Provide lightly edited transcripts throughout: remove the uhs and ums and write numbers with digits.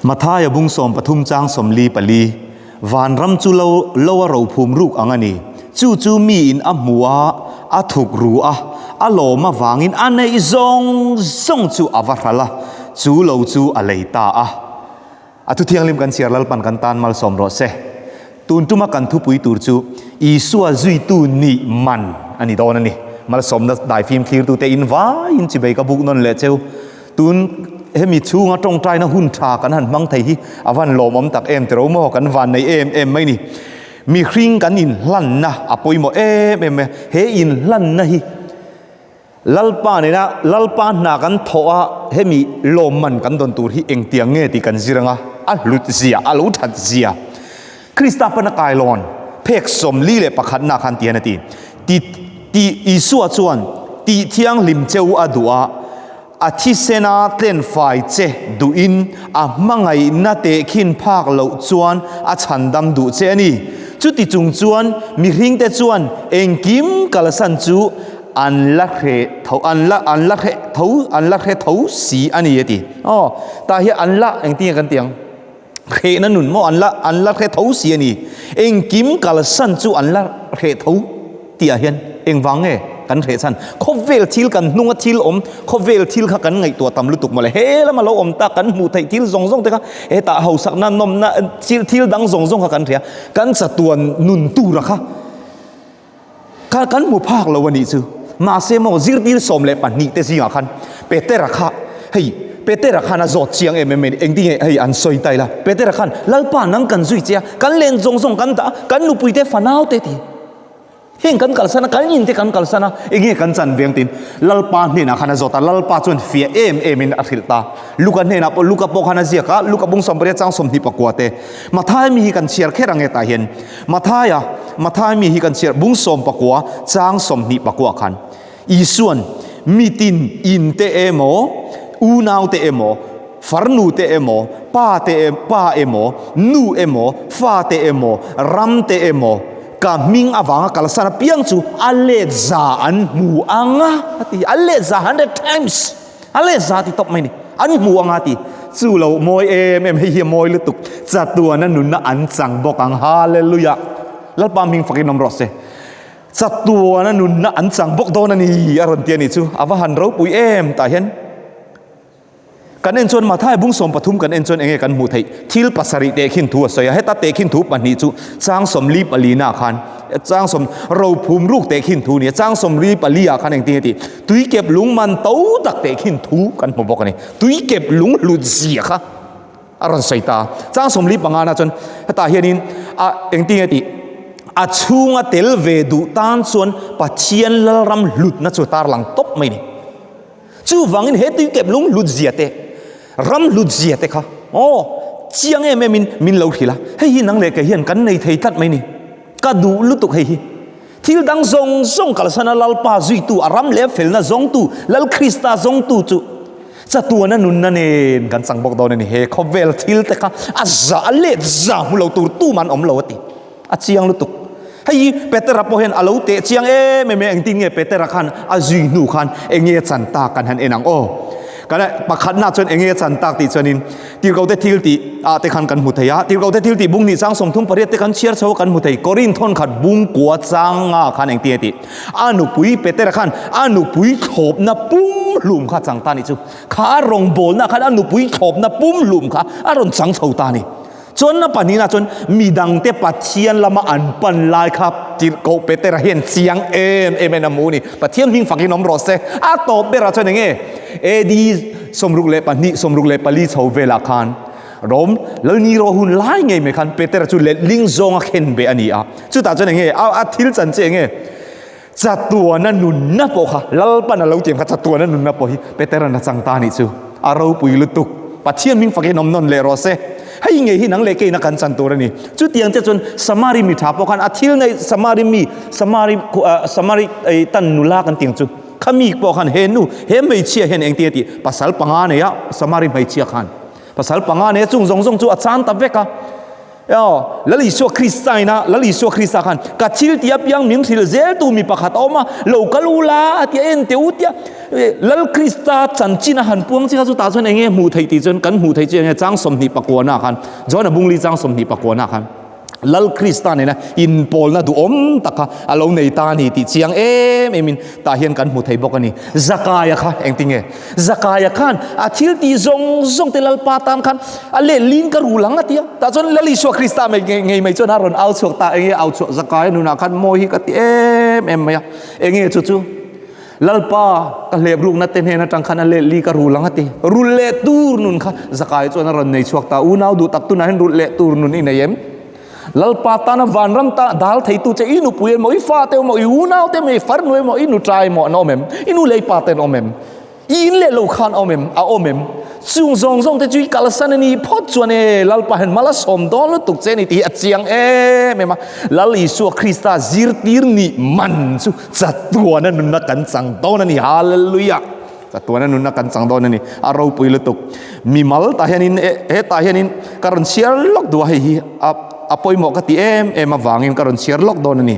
Mathaia bung 13 chang 44, Vanram chu lo lo a rophum ruk ang a ni. Chu chu miin a hmu a, a thuk ru a, a lawm avangin a neih zawng zawng chu a va hral a, chu lo chu a lei ta a. A thu thianghlim kan chhiar Lalpan kan tan malsawm rawh se. Tun tuma kan thupui tur chu Isua zuitu nih man a ni dawn a ni. Malsawmna daifim thlirtute in vaiin chibei ka buk nawn leh cheu. Tun hemi chhunga tawngtaina hun tha kan han hmang thei hi a van lawmawm tak em tiro maw? Kan van nei em em mai ni. Mihring kan inhlanna a pawimawh em em mai a, he inhlanna hi Lalpa nena Lalpa hna kan thawh a hemi lawmman kan dawn tur hi engtiang nge tih kan zir anga a hlut zia, a lo that zia. Krista pana kailawn phek 41 na khan tian a ti. Ti ti Isua chuan tih thianghlim cheu a duh a, a thisena tlenfai che duhin a hmangaihna tehkhin phak loh chuan a chhandam duh che a ni. Chuti chung chuan mihringte chuan engkim kalsan chu an la hre tho an la an la hre tho an la hre tho si a ni a ti. Aw tah hian an la engtin nge kan tih ang? Hrehna nun maw an la an la hre tho si a ni. Engkim kalsan chu an la hreh tho tih ah hian engvang nge kan hreh chhan? Khawvel thil kan hnunga thil awm khawvel thil kha kan ngaihtuah tam lutuk mawle. He lama lo awm ta kan hmuh theih thil zawng zawng te kha hetah hausakna nawmna thil thil dang zawng zawng kha kan hria. Kan chatuan nun tura kha Kha kan hmu phak lo a nih chu. Mahse maw zirtir 12 te zingah khan Petera kha hei Petera khan a zawt chiang em em a ni. Engtin nge hei an sawi ta ila. Petera khan Lalpa nang kan zui che a, kan len zawng zawng kan dah a, kan nupui te fanau te ti. Heng kan kalsan a, kan in te kan kalsan a, enge kan chan veng tiin Lalpa hnenah khan a zawt a, Lalpa chuan fiah em em in a hrilh ta. Luka hnenah pawh Luka pawh khan a ziak a, Luka bung 18 chang 29 te. Mathai mi hi kan chhiar kher ang e tah hian. Mathaia, Mathai mi hi kan chhiar bung 19 chang 24 khan Isuan mitin in te emaw, unau te emaw, farnu te emaw, pa te pa emaw, nu emaw, fa te emaw, ram te emaw, ka hming avanga kalsan apiang chu a let za an hmu anga a ti. A let za 100 times. A let za ti tawp mai ni. An hmu anga ti. Chu lo mawi em em hei hi a mawi lutuk. Chatuana nunna an chang bawk ang. Hallelujah. Lalpa hming fakin awm rawh se. Chatuana nunna an chang bawk dawn a ni a rawn ti a ni chu. A va han ropui em tah hian. Kan en chuan Mathai bung 13 kan en chuan enge kan hmuh theih. Thil pasarih tehkhin thu a sawi a. Heta tehkhin thu pahnih chu chang 44 na khan chang sawm rophum ruk tehkhin thu a ni a. Chang 44 ah khan engtin nge tih. Tui kep lung man to tak tehkhin thu kan hmu bawk a ni. Tui kep lung hlut zia kha a rawn sawi ta. Chang 45 na chuan hetah hianin a engtin nge tih a chhunga tel ve duh tan chuan Pathian Lalram hlutna chu tarlang tawp mai a ni. Chuvangin he tui kep lung hlut zia te, ram hlut zia te kha aw chiang em em in min lo hrilh a. Hei hi nang leh kei hian kan nei thei tlat mai a ni. Ka duh lutuk hei hi. Thil dang zawng zawng kalsana Lalpa zuitu, a ram leh felna zawngtu, Lal Krista zawngtu chu chatuana nunna nen kan chang bawk dawn a ni. He khawvel thil te kha a za, a let za hmu lo tur tuman awm lo a ti. A chiang lutuk. Hei hi Petera pawh hian a lo teh chiang em em e, engtin nge Petera khan a zui hnu khan enge chan tak kan han en ang aw. Kan pakhatna chuan enge chan tak tih chuanin Tirhkohte thil tih ah te khan kan hmu thei a, Tirhkohte thil tih bung hnih chang 38 te kan chhiar chho a kan hmu thei. Korin thawn khat bung kua chang nga khan engtin nge tih? A nupui Petera khan a nupui thlawpna pum hlum kha chang ta nih chu. Kha a rawngbawlna khan a nupui thlawpna pum hlum kha a rawn chang chho ta a ni. Chuan na pahnihna chuan midangte Pathian lama an pan lai kha Tirhkoh Petera hian chiang em em in a hmu a ni. Pathian hming fakin awm rawh se. A tawp berah chuan enge AD 62, 64 chho velah khan Rom Lalni ro hun lai ngei mai khan Petera chu letling zawnga khen beh a ni a. Chutah chuan enge a thil chan che enge chatuana nunna pawh kha Lalpan a lo tiam kha chatuana nunna pawh hi Petera'n a chang ta a nih chu. A ropui lutuk. Pathian hming fakin awm nawn leh rawh se. Hei ngei hi nang leh keina kan chan tur a ni. Chutiang che chuan Samari mi tha pawh khan a thil nei Samari mi Samari Samari tan nula kan tiang chu khami pawh khan he nu he hmeichhia hian engtin a tih pasal panga nei a Samari hmeichhia khan pasal panga nei a chung zawng zawng chu a chan ta vek a. Aw, Lal Isua Krista ina, Lal Isua Krista khan ka thil tih apiang min hrilh zel tu mi pakhat a awm a, lo kal u la a ti a, en teh u tia. Lal Krista chanchin a han puang chiah chu tah chuan enge hmuh theih tih chuan kan hmuh theih chu enge chang 20 pakuana khan John a bungli chang 20 pakuana khan Lal Krista nena inpawlna duhawm tak kha a lo nei ta a ni tih chiang em emin tah hian kan hmu thei bawk a ni. Zakaia kha engtinge? Zakaia khan a thil tih zawng zawng te Lalpa tan khan a lehling ka rul ang a ti a. Tah chuan Lal Isua Krista mai ngei mai chuan a rawn au chhuak ta. Enge au chhuah? Zakaia nunah khan mawi hi ka ti em em mai a. Enge chu chu? Lalpa, ka hlep rukna te hnen atang khan a let li ka rul ang a ti. Rulh leh tur nun kha Zakai chuan a rawn nei chhuak ta. Unau duh tak tunah hian rulh leh tur nun i nei em? Lalpa tana vanram ta dal theitu che i nupui emaw, i fate emaw, i unau te emaw, i farnu emaw, i nuṭa emaw an awm em? I nu leh i pa te an awm em? I in leh lo khan a awm em? A awm em? Chung zawng zawng te chu i kalsan a ni phawt chuan e, Lalpa hian mal a sawm dawn lutuk che a ni tih hi a chiang em em a. Lal Isua Krista zirtir nih man chu chatuana nunna kan chang dawn a ni. Hallelujah! Chatuana nunna kan chang dawn a ni. A ropui lutuk. Mimal tah hianin hetah hianin ka rawn chhiar lawk duh a, hei hi a pawimawh ka ti em em avangin ka rawn chhiar lawk dawn a ni.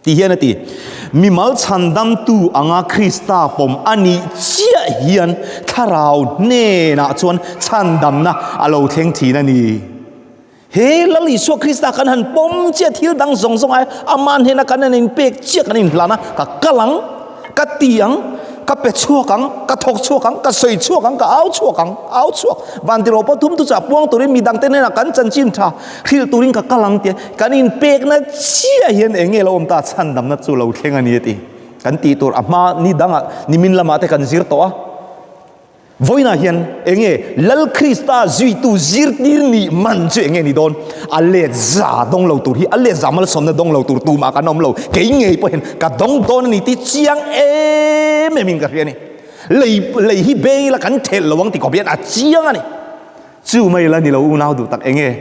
Ti hian a ti, Mimal chhandamtu anga Krista pawm a nih chiah hian thlarau hnenah chuan chhandamna a lo thleng thin a ni. He Lal Isua Krista kan han pawm chiah thil dang zawng zawng ai ama hnena kan han inpek chiah kan inhlan a, ka kal ang, ka ti ang, ka pe chhuak ang, ka thawk chhuak ang, ka sawi chhuak ang, ka au chhuak ang, au chhuak. Vantirh pawh thum tuchah puang turin midangte hnenah kan chanchin tha hrilh turin ka kal ang tia kan inpekna chiah hian eng nge lo awm ta chhandamna chu lo thleng a ni a ti. Kan tih tur a hma ni dangah nimin lamah te kan zir tawh a. Vawiinah hian eng nge Lal Krista zuitu zirtir nih man chu eng nge ni dawn? A let za dawng lo tur hi, a let za malsawmna dawng lo tur tumah kan awm lo. Kei ngei pawh hian ka dawng dawn a ni tih chiang em em in ka hria a ni. Lei lei hi beng ila kan thelh lo ang ti khawp hian a chiang a ni. Chu mai la ni lo unau duh tak eng nge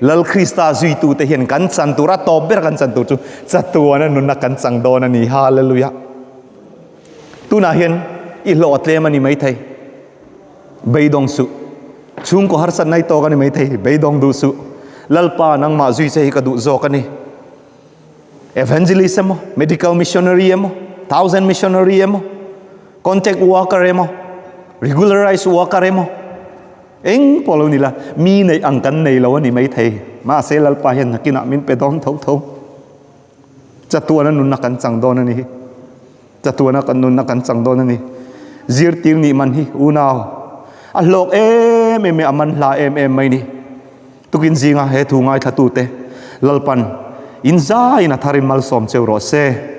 Lal Krista zuitute hian kan chan tur a tawp ber kan chan tur chu chatuana nunna kan chang dawn a ni. Hallelujah! Tunah hian i hlawh a tlem a ni maithei, beidawng suh. Chhungkaw harsatna i tawk a ni maithei, beidawng duh suh. Lalpa nangmah zui che hi ka duh zawk a ni. Evangelist emaw, medical missionary emaw, thousand missionary emaw, contact worker emaw, regularized worker emaw, eng pawh lo ni la, mi neih ang kan nei lo a ni maithei. Mahse Lalpa hian nakinah min pe dawn tho tho. Chatuana nunna kan chang dawn a ni hi. Chatuana kan nunna kan chang dawn a ni. Zirtir nih man hi unau a hlawk em em a man hla em em mai ni. Tukin zinga he thu ngaithlatute Lalpan in zaiin a tharin malsawm cheu rawh se.